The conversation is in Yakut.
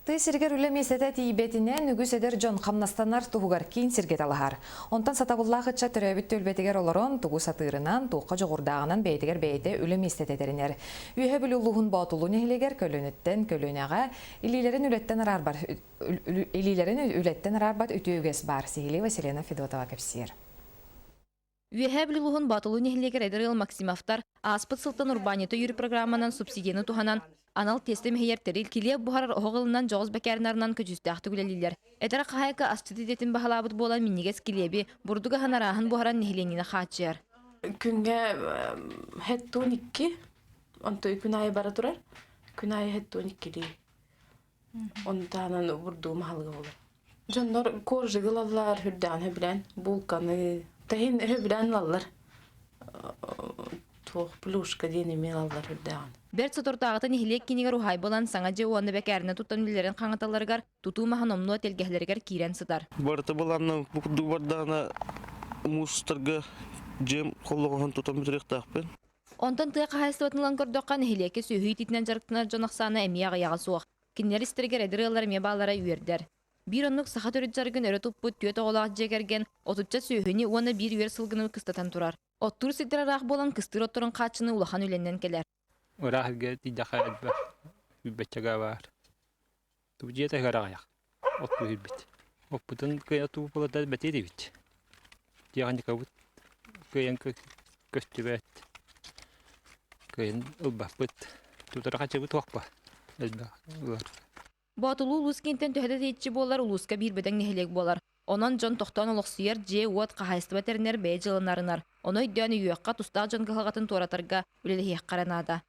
Тыа сиригэр үлэ миэстэтэ тиийбэтинэн үгүс эдэр дьон хамнастанар туһугар киин сиргэ талаһар. Онтон сатабыллаах ыччат төрөөбүт түөлбэтигэр олорон, тугу сатыырынан, туохха дьоҕурдааҕынан бэйэтигэр бэйэтэ үлэ миэстэтэ тэринэр. Үөһэ Бүлүү улууһун Боотулуу нэһилиэгэр көлүөнэттэн көлүөнэҕэ илиилэрин үлэттэн араарбат илиилэрин үлэттэн араарбат үтүө үгэс баар. Сиһилии Василена Федотова кэпсиир. Үөһээ Бүлүү улууһун Боотулуу нэһилиэгэр эдэр ыал Максимовтар ааспыт сылтан урбаанньыта үүр программанан субсидияны туһанан анал тиэстэ мэһийэр тэрил, килиэп буһарар оһох ылынан дьоҕус бэкээринарынан көдьүүстээхтик үлэлииллэр. Эдэр хаһаайка асчыт идэтин баһылаабыт буолан минньигэс килиэби, бурдук аһын арааһын буһаран нэһилиэнньэни хааччыйар. Күҥҥэ хэттуун икки, онто күн аайы бара турар. Күн аайы хэттуун иккилии. Ону таһынан бурдугум аһылыга буолар. Дьоннор коржигы ылаллар, үрдэҕин сөбүлээн, булканы, тэһин сөбүлээн ылаллар. Туох плюшка диэн эмиэ ылаллар үрдээҕин. Бэрт соторутааҕыта нэһилиэк киинигэр уһаайба ылан саҥа дьиэ уонна бэкээринэ туттан үлэлэрин хаҥаталларыгар тутуу маһа номнуо тэлгэһэлэригэр киирэн сытар. Барыта былаанна бу курдук бардаҕына муус устарга дьиэм холлоҕоһун тутан бүтүрүөхтээхпин. Онтон тыа хаһаайыстыбатын ылан көрдөххө, нэһилиэккэ сүөһү иитиитинэн дьарыктанар дьон ахсаана эмиэ аҕыйаҕа суох. Кинилэр истэригэр эдэр ыаллар эмиэ бааллара үөрдэр. Биир оннук саха төрүт дьарыгын өрө туппут түөрт оҕолоох дьиэ кэргэн отучча сүөһүнү уонна биир үөр сылгыны кыстатан турар. Оттуур сирдэр ыраах буолан кыстыыр отторун хааччыныы улахан үлэннэн кэлэр. Ыраах сиргэ тиийдэххэ элбэх үүрбэччэгэ баар. Дьиэ таһыгар аҕыйах оттуу киирбит. Оппутун кыайа туу буолардар бэтиэтибит. Тиэхиньикабыт кыайан көстүбэт. Кыайан ылбаппыт. Тутара хачыбыт туохпа элбэх ылар. Боотулуу улуус киинтэн төһө да тэйиччи буоллар, улууска биир бөдөҥ нэһилиэк буолар. Онон дьон тохтоон олохсуйар, дьиэ-уот, хаһаайыстыба тэринэр, бэйэ дьыаланарынар. Ону өйдөөн өйүөххэ, тустаах дьон кыһалҕатын туоратарга үлэлэһиэххэ эрэ наада.